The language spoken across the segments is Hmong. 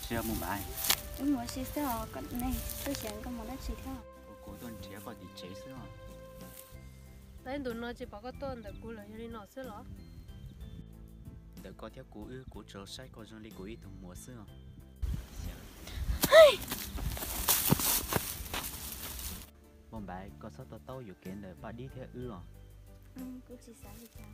Tsis yog mus mas. Wb mus ua si xwb os, koj ne, tuaj xyuas koj mus dab tsi thiab? Kuv tuaj nrhiav koj tim tsev xwb os. Tau ib ntus no tsis pom koj tuaj ntawm kuv lawm, yog li no xwb los? Ntawm koj thiab kuv wb, kuv tsuas saib koj zoo li kuv ib tug muam xwb os. Npauj Npaiv, koj txhob to taub yuam kev ntawm Paj Dib thiab wb os. Kuv tsis xav li cas.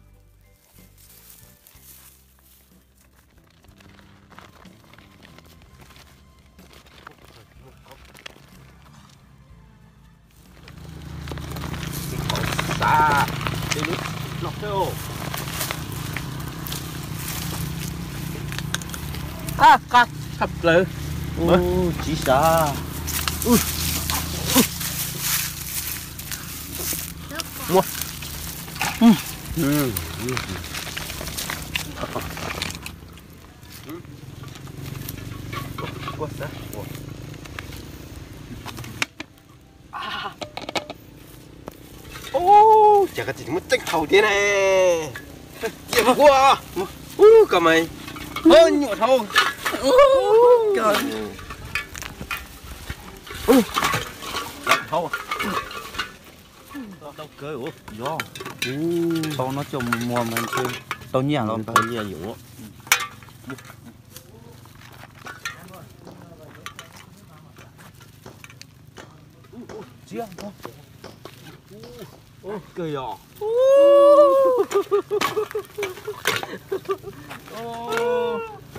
Xav, no xwb. Qab, qab, tshaj plaws. Ub, tsis xav. Muab. Ub, cas koj tsis muab tseeb thaum thiab ne? Cia ua. Ub, koj mas. Nyuam dhau. Ub, koj. Ub, dhau. Tau kawg, yog. Tau no coj mus muag mas tau nyiaj los tau nyiaj yuav. Tsiab, kawg yog.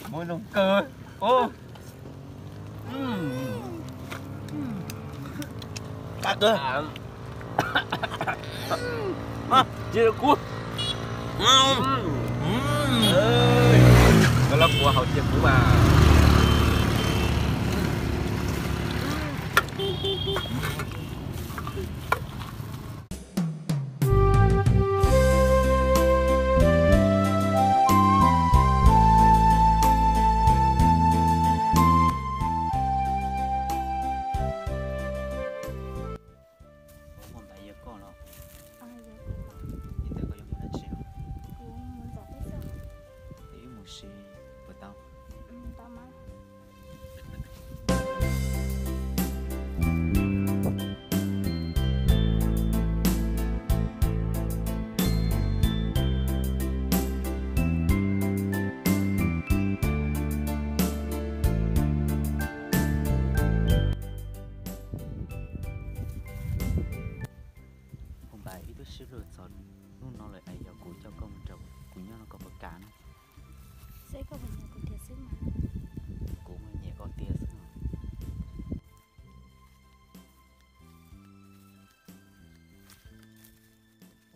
Muaj zoo kawg. Qab kawg. Cia kuv. Koj lab kua haus cia kuv mas. Ua, Npaiv, yog koj los? Yog kuv. Ib ntawd koj yuav mus dab tsi os? Kuv mus ntxov peb xwb. Es wb mus si puas tau? Tau mas. Ua, Npaiv, wb twb sib hlub txog hnub no lawm es yog kuv coj koj mus nrog kuv nyob no koj puas kam na? Seb koj puas nyiam kuv tiag xwb mas. Kuv mas nyiam koj tiag xwb.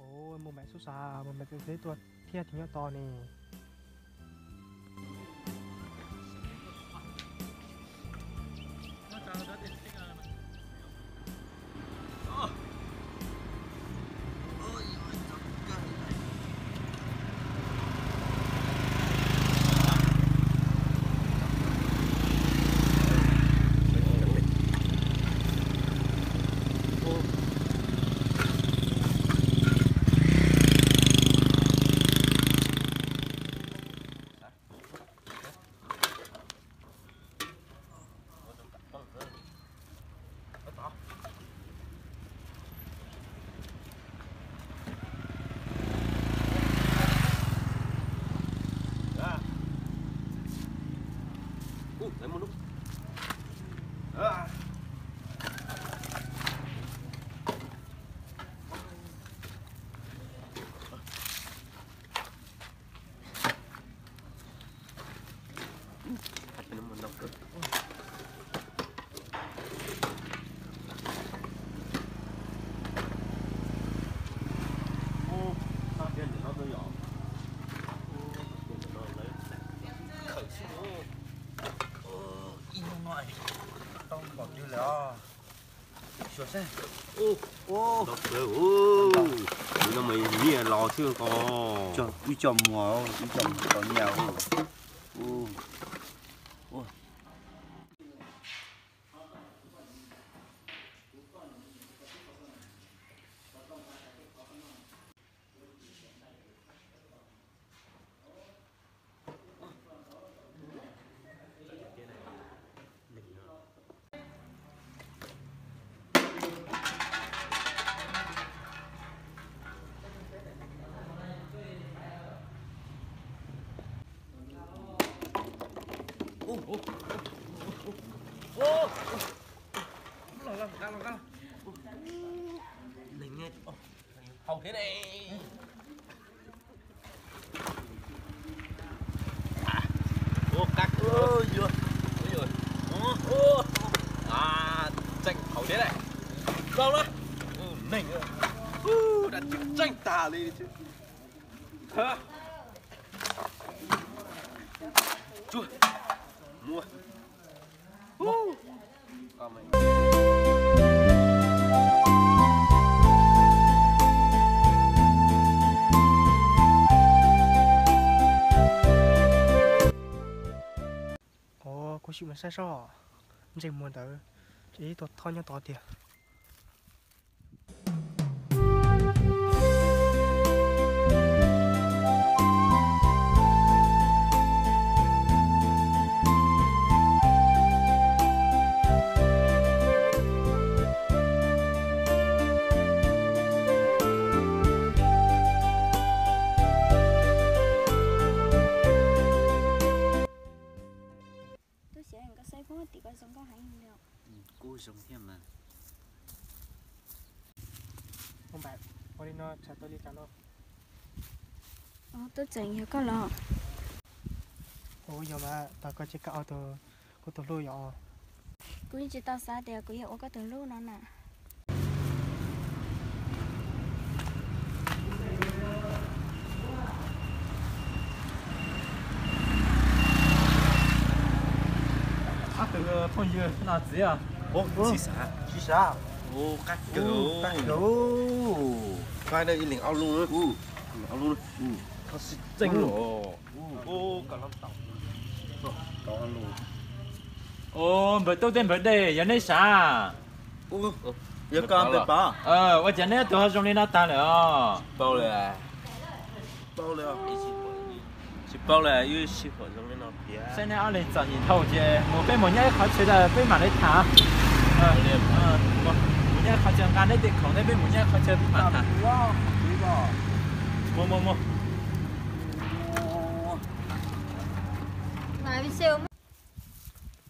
Ua, Npauj Npaiv xub xav, Npauj Npaiv txawv txawv tuaj thiab tsis nyob tos ne. Ib hnub no tau npaum twg lawm os? Xyuas seb. Ntau kawg. Nim no mas nyiaj los xwb ko. Wb coj muag, wb coj muag tau nyiaj. Haus thiab ne. Ua qab, tseem haus thiab ne. Koj na, neeg, dab tsi tseem tag li. Tsuag, muab. Ov, kuv sim mus saib seb, ntsej muag ntawd ces ib tug thob nyob tod tiag. Tub Xeeb, koj saib puag tim koj zoo nkauj heev li os. Kuj zoo thiab mas. Ua li no tshav tau li cas no? Tub Xeeb, yog koj los? Ua yog mas, tau koj ces koj ua kuv tus hlub yom. Kuv yeej tsis tau xav tias kuv yuav ua koj tus hlub no na. Ob tug phooj ywg no txiv os. Tsis xav, tsis xav. Qab kawg, qab kawg. Ib leeg ob lub, ob lub, txeeb los. Npawg tub thiab npawg dej, yog neb sav? Yog koj npawg Pov. Ua cas neb tus ho zoo li no tag lawm os? Tsis paub li, ib sij huam zoo li no tiag. Saib neb ob leeg txom nyem dhau ces mus peb mus nyob ib qhov chaw peb mam li tham. Mus nyob ib qhov chaw, nqa neb tej khoom neb peb mus nyob ib qhov chaw peb mam tham. Mus mus mus.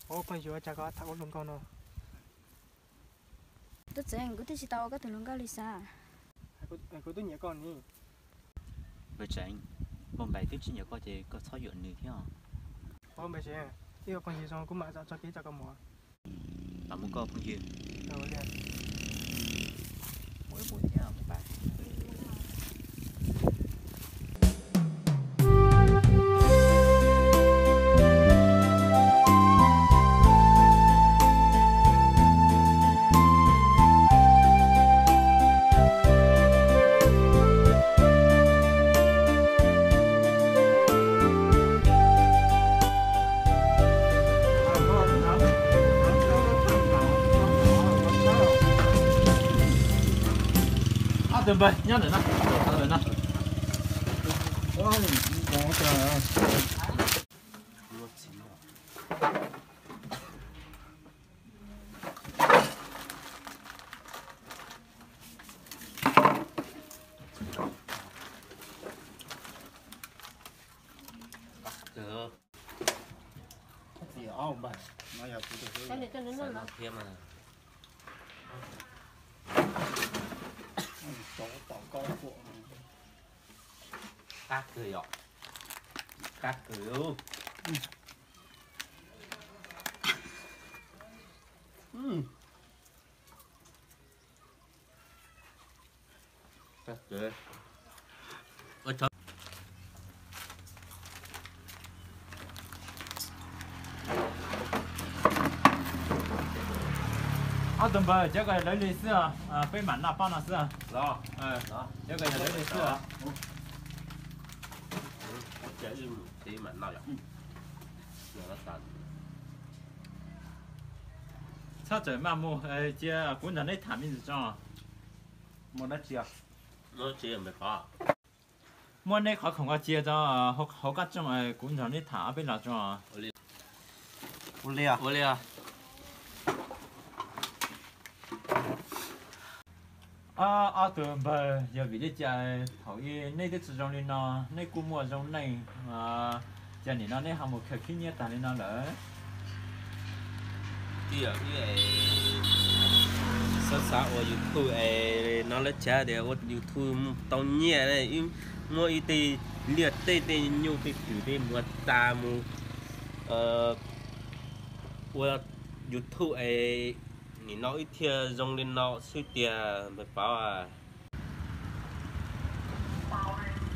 Ua phooj ywg, ua cas koj tham ua hluas nkauj no? Tub Xeeb, kuv twb tsis tau ua koj tus hluas nkauj li xav. Kuv twb nyiam koj ni. Npawg Tseev, Npauj Npaim twb tsis nyiam koj ces koj txhob yuam nws thiab os. Npawg Tseev, ib ua phooj ywg zoo kuv mam zam txoj kev coj koj mus. Los mus koj phooj ywg. Mus ib mus thiab Npauj Npaim. Ob tug npawg nyob ntawm no, ntawm no. Qab kawg yom. Qab kawg. Ob tug npawg, cov ko yog lawv li xwb, peb mam noj pob no xwb. Cov ko yog lawv li xwb. Txhob txawm maj mus, cia kuv nrog neb tham me ntsis tso. Mus dab tsi? Muab neb qhov khoom ko cia tso hauv qab tsooj, kuv nrog neb tham ob peb lo tso. Ua li. Ob tug npawg, yog vim li cas thaum ub neb twb tsis zoo li no, neb kuj muaj zoo neej, cas nim no neb ho mus khaws khib nyiab tag li no lawm? Tij yom, wb xav xav ua YouTube es no lawv tsav tias ua YouTube tau nyiaj ne, wb muab wb tej liaj teb tej nyuj tej twm tej muag tas mus ua YouTube es nim no wb thiaj zoo li no xwb tiag npawg Pov.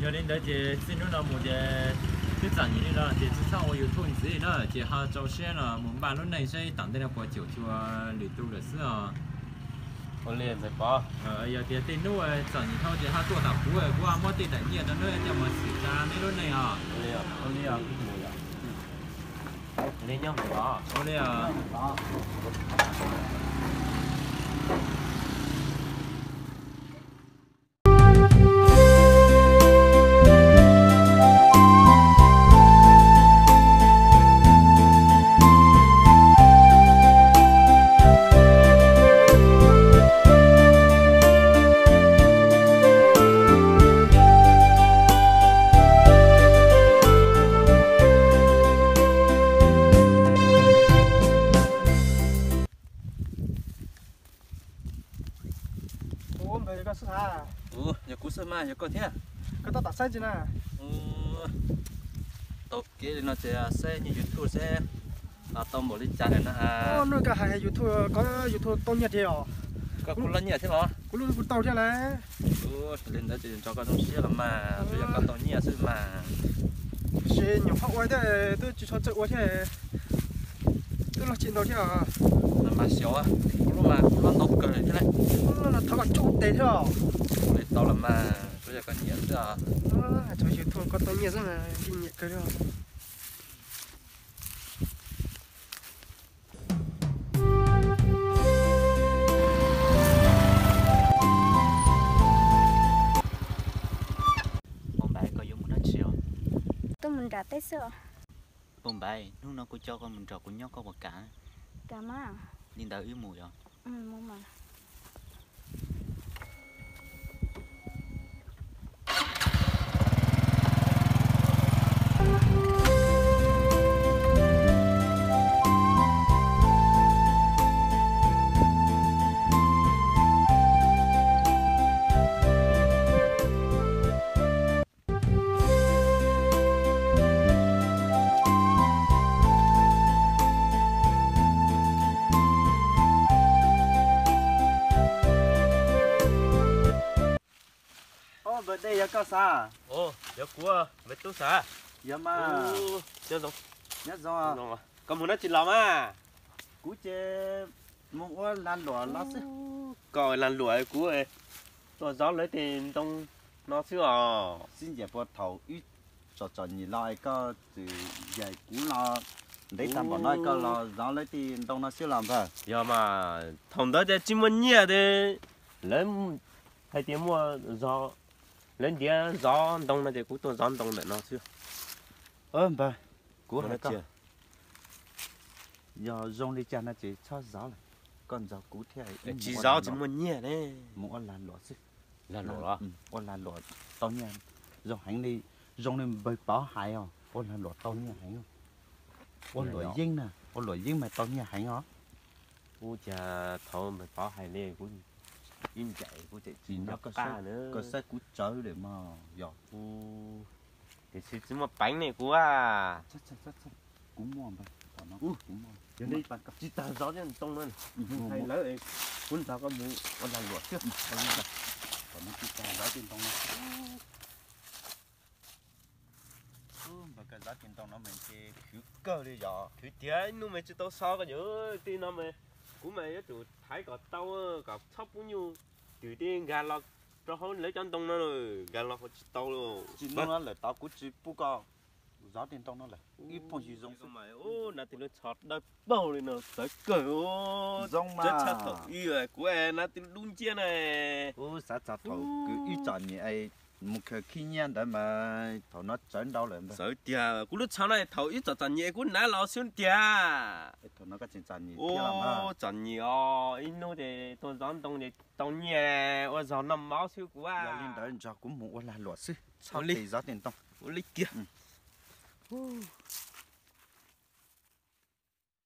Yog li ntawd ces txij hnub no mus ces twb txom nyem li no ces tsis txhob ua YouTube ntxiv na, ces ho rau siab no mus npaj lub neej saib tom ntej no puas caum cuag lwm tus lawm xwb os. Ua li ntxhais Pov. Yog tias tej hnub txom nyem dhau ces ho tuaj tom kuv, kuv ho muab tej daim nyiaj rau neb coj mus xwm tsa neb lub neej os. Ua li os. Ua li os. Ua npawg, yog koj xwb hab? Ua, yog kuv xwb mas, yog koj thiab? Koj tab tom saib tsi na? Ua, tau kev li no ces saib nej YouTube seb tau npaum li cas lawm na. Ua, noj koj hais YouTube, koj YouTube tau nyiaj tiag os. Koj kuj loj nyiaj thiab los? Kuv lub kuj tau thiab lauj. Ua, li ntawd ces nrog koj zoo siab los mas, twb yog koj tau nyiaj xwb mas. Tab sis nyuam qhuav ua thiab, twb tsis tshua txawj ua thiab. Twb loj tsis ntau thiab. Mas xyov, kuv lub mas kuj loj ntau kawg thiab lauj. Thov koj tsuj tes thiab. Ua li tau los mas, twb yog koj nyiam xwb os. Thaum YouTube koj tau nyiaj xwb mas nyiam kawg li. Pov Npaiv, koj yuav mus dab tsi os? Tuaj mus nram teb xwb os. Pov Npaiv, hnub no kuv coj koj mus nrog kuv nyob koj puas kam? Kam mas. Li ntawd wb mus yom. Ob, npawg Dej, yog koj xav? Yog kuv, npawg Tub xav? Yog mas. Nyob zoo. Koj mus dab tsi los mas? Kuv ces mus ua lag luam los xwb. Koj lag luam, kuv tuaj zov lawv tej ntoo no xwb os. Sib ncaim puas thaum wb txom txom nyem los koj txawm ncaim kuv los ntev tag npaum no koj los zov lawv tej ntoo no xwb los npawg? Yog mas, thaum ntawd ces tsis muaj nyiaj ces lawv hais tias muaj zov, lawv ntiav zov ntoo no ces kuv tuaj zov ntoo ntawm no xwb. Npawg, kuv hais koj, yog zoo li cas no ces txhob zov lawm, koj nrog kuv thiab. Tsis zov tsis muaj nyiaj ne. Mus ua lag luam xwb. Lag luam los? Ua lag luam tau nyiaj zoo heev li, zoo li npawg Pov hais os, ua lag luam tau nyiaj heev. Ua luam yeeb na, ua luam yeeb mas tau nyiaj heev os. Ua cas thaum npawg Pov hais li kuv ib ncaim kuv tseem tsis nco qab na. Koj saib kuv tsawv lawm mas yog. Tiam sis tsis muaj peev ne kuv a. Kuv muaj npawg, kuv muaj. Yog li tsis tas zov tej ntoo no, hais lawv kuv nrog koj mus ua lag luam xwb. Tsis tas zov tej ntoo no. Npawg, koj zov tej ntoo no mas ces khwv kawg li yog. Khwv tiag, ib hnub mas tsis tau so koj yawm tij no mas, kuv mas yuav tsum thaiv kom tau, kom txhob pub nyuj twm tej nkag los rau hauv lawv cov ntoo no, nkag los hauv tsis tau li. Tsis, hnub no lawm tod kuv tsis pub koj zov tej ntoo no lawm, ib phooj ywg zoo xwb. Nab tej lub tsho dawb paug li no txawv kawg. Zoo mas. Txawv tshaj thaum ub kuv nab tej lub dub nciab na. Xav txog thaum kws wb txom nyem mus khaws khib nyiab ntawd mas thaum no tsawv ntau lawm. Txawv tiag, kuv lub tsho no thaum ib txom txom nyem kuv hnav los xwb tiag. Thaum no koj tseem txom nyem thiab los mas. Txom nyem os, ib hnub ces tuaj zov ntoo ces tau nyiaj ua zog noj mov xwb kuv a. Yog li ntawd nrog kuv mus ua lag luam xwb, txhob zov tej ntoo. Ua li kiag.